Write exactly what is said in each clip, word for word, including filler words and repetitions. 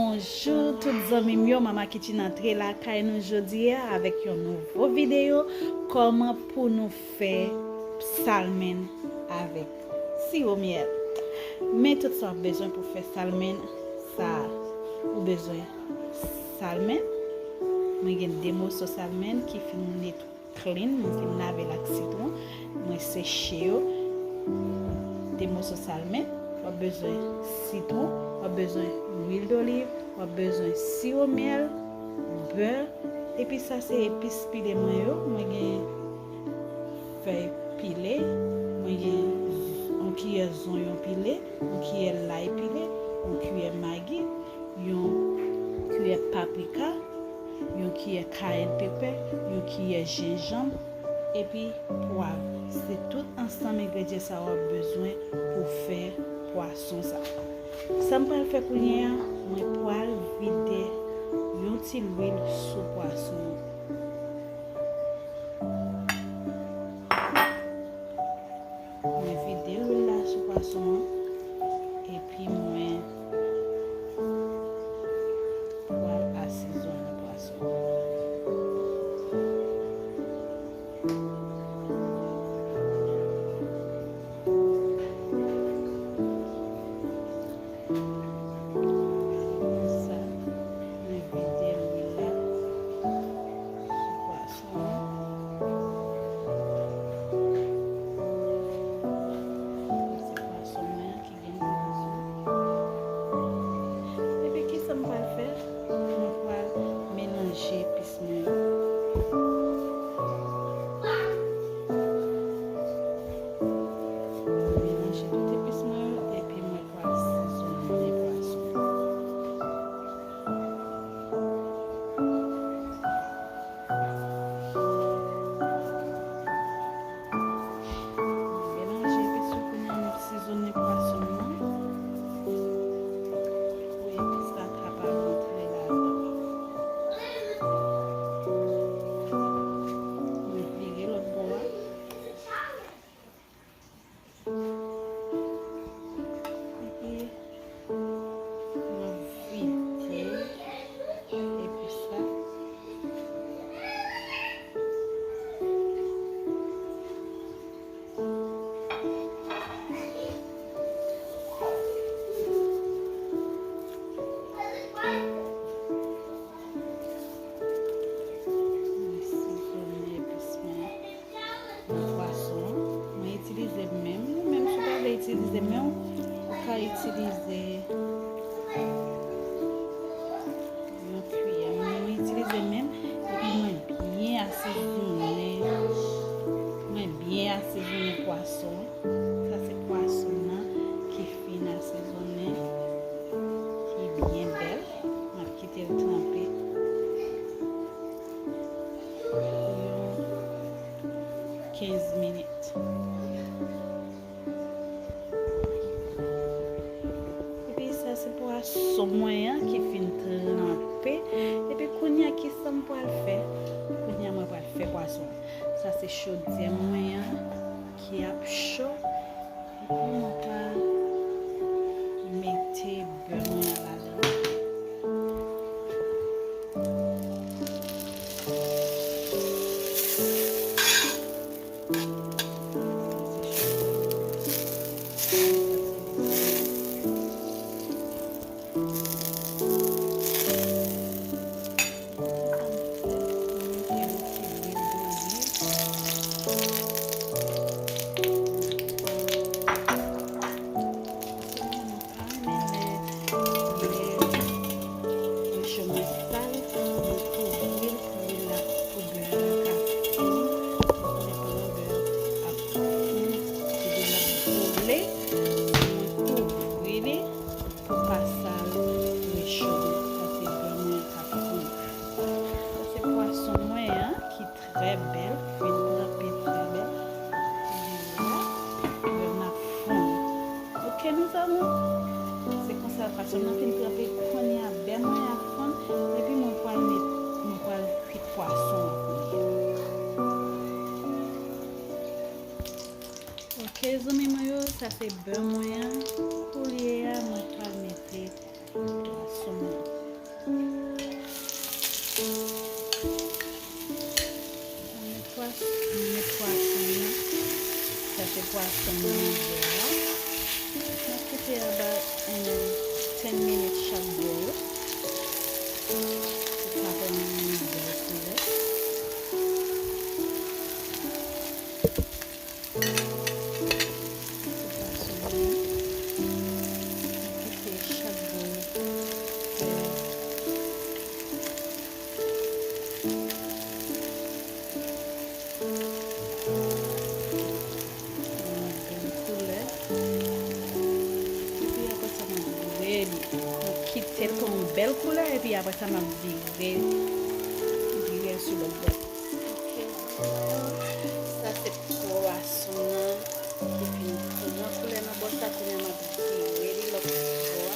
Bonjou tout zanmi m yo, Mama Kitchen antre lakay nou jodi a avèk yon nouvo videyo, kòman pou nou fè salmon avèk siwo myèl. Men tout sa w ap bezwen pou fè salmon sa a. Ou bezwen salmon, mwen gen de moso salmon ki fin netwaye clean, mwen fin lave l ak sitwon, mwen seche yo. De moso salmon, w ap bezwen sitwon, w ap bezwen lwil doliv, w ap bezwen siwo myèl, bè, epi sa se epis pile mwen yo. Mwen gen fèy pile, mwen gen yon kiyè zonyon pile, yon kiyè lay pile, yon kiyè magi, yon kiyè paprika, yon kiyè cayenne pepper, yon kiyè jenjanm, epi pwav. Se tout ansanm engredyan sa w ap bezwen pou fè pwason sa. Sa m pral fè kounye a, mwen pral vide yon ti lwil sou pwason an. Mwen vide lwil la sou pwason an, epi mwen pral asezone pwason an. Konsa, mwen vide lwil la sou pwason an. Se pwason mwen an ki gen lwil sou. Epi kisa m pral fè? Mwen pral melanje epis mwen yo. Mwen melanje tout epis mwen yo, epi mwen pral sizonnen pwason. Melanje epi sou kounye a, m ap sizonnen pwason mwen pou epis la kapab antre ladan. Mwen vire lòt bò a. Epi, mwen vide epis la. Mwen sizonnen epis mwen nan pwason an. Mwen itilize men m. Ou menm, si w pa vle itilize men w, ou ka itilize yon kiyè. Men mwen itilize men m, epi mwen byen asezone. Mwen byen asezone pwason an. Sa se pwason nan ki fin asezone, ki byen bèl. M ap kite l tranpe pou yon kenz minit. Epi sa se pwason mwen an ki fin tranpe. Epi kounye a, kisa m pral fè? Kounye a, mwen pral fè pwason an. Sa se chodyè mwen an ki ap cho. Epi mwen pral mete bè mwen an ladan. Mwen chonmen sa l, mwen kouvri l pou lwil la, pou bè a ka fonn. Ou konnen pandan bè a ap fonn, epi l ap boule, mwen kouvri li pou pa sal recho mwen. Sa se bè mwen k ap fonn. Sa se pwason mwen an ki trè bèl, fin tranpe trè bèl. Kounye a, bè m ap fonn. Oke, mes amours? Se konsa, pwason nan fin tranpe, kounye a, bè mwen ap fonn, epi mwen pral met, mwen pral kwit pwason an kounye a. Oke, zanmi mwen yo, sa se bè mwen an. Kounye a, mwen pral mete pwason an. Pwason nan bò a. M ap kite about um, ten minutes chak bò yo. Pou sa pran yon bèl koulè. Sa se pwason an. M ap kite chak bò yo. Yon bèl koulè. Epi apre sa, m ap vire li. M ap kite l pran yon bèl koulè, epi apre sa, m ap vire, vire l sou lòt bò. Ok, sa se pwason an ki fin pran koulè nan bò sa, kounye a m ap vire li lòt bò a.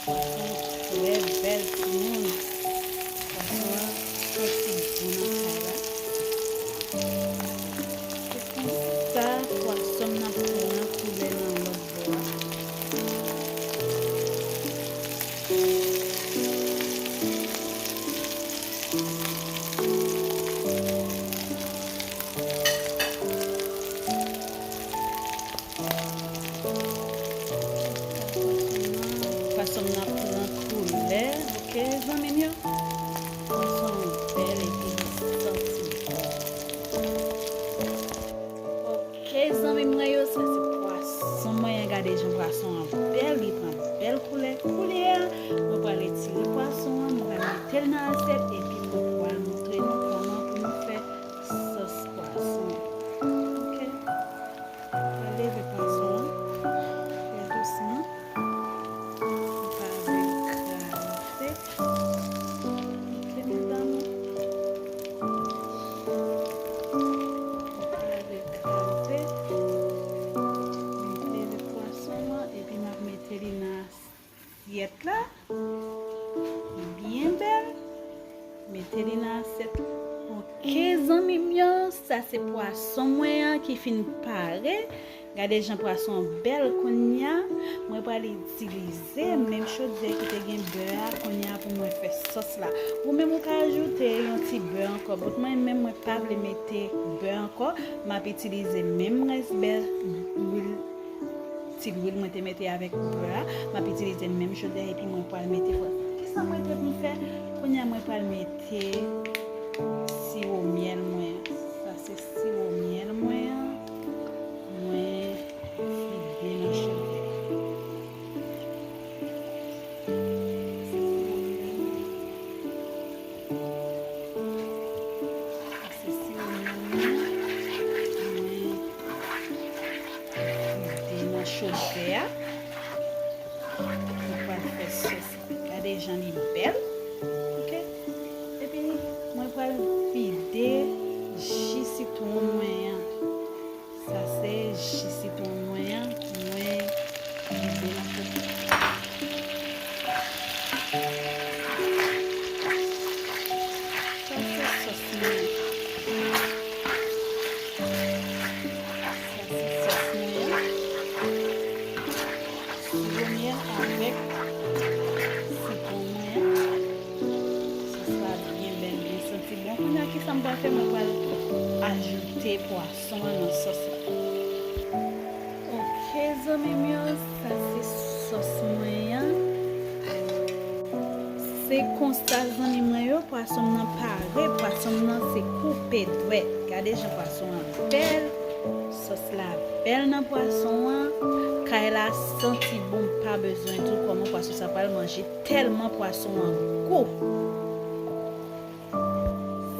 Pwason an trè bèl, timoun. Pwason an santi bon nan kay la. Se konsa pwason m nan pran koulè nan lòt bò a. Pwason m nan pran koulè, ok, zanmi m yo? Pwason an bèl epi li santi bon. Ok, zanmi mwen yo, sa se pwason mwen an. Gade jan pwason an bèl, li pran bèl koulè. Koulye a, mwen pral retire pwason an, mwen pral mete l nan asyèt, epi mwen pral montre nou kòman pou nou fè sòs pwason. Ok? Mwen leve pwason an trè dousman. Mwen pa vle kraze. Ok, medam. Mwen pa vle kraze. Mwen leve pwason an epi m ap mete li nan asyèt la. Byen bèl. Mete li nan asyèt. Ok, zanmi m yo, sa se pwason mwen an ki fin pare. Gade jan pwason an bèl kounye a. Mwen pral itilize menm chodyè ki te gen bè a kounye a pou mwen fè sòs la. Ou menm ou ka ajoute yon ti bè ankò. Bout mwen menm mwen pa vle mete bè ankò. M ap itilize menm rès bè, lwil, ti lwil mwen te mete avèk bè a. M ap itilize menm chodyè epi mwen pral mete fwa. Kisa mwen te pou fè? Kounye a mwen pral mete siwo myèl mwen. Sa se siwo myèl mwen an. Mwen vide nan chodyè. Sa se siwo myèl mwen. Mwen vide nan chodyè a. Mwen pral fè sòs. Gade jan li bèl. Ok? Epi, mwen pral vide ji sitwon mwen an. Sa se ji sitwon mwen an. Mwen vide nan kote. Sa se sòs mwen. Sa se sòs mwen an. Siwo myèl avèk sitwon mwen an. Sòs la byen bèl, byen santi bon. Kounye a, kisa m pral fè? Mwen pral ajoute pwason an nan sòs la. Ok, zanmi m yo, sa se sòs mwen an. Se konsa, zanmi mwen yo, pwason m nan pare. Pwason m nan se koupe dwèt. Gade jan pwason an bèl. Sòs la bèl nan pwason an. Kay la santi bon, pa bezwen di w kòman pwason sa pral manje, tèlman pwason an gou.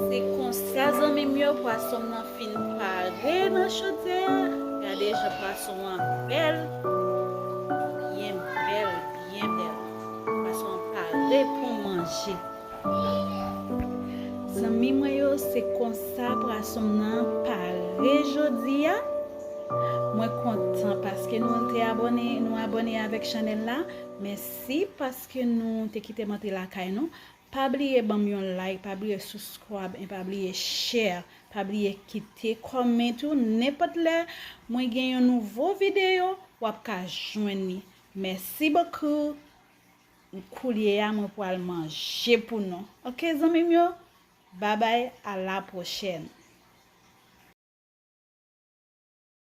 Se konsa, zanmi m yo, pwason m nan fin pare nan chodyè a. Gade jan pwason an bèl. Byen bèl, byen bèl. Pwason an pare pou manje. Zanmi mwen yo, se konsa pwason m nan pare jodi a. Mwen kontan paske nou te abòne, nou abòne avèk chanèl la. Mèsi paske nou te kite m antre lakay nou. Pa bliye ban m yon like, pa bliye subscribe, and pa bliye share. Pa bliye kite comment ou, nenpòt lè mwen gen yon nouvo videyo, w ap ka jwenn li. Merci beaucoup. Koulye a, mwen pral manje pou nou. Ok, zanmi m yo? Babay, a la pwochèn.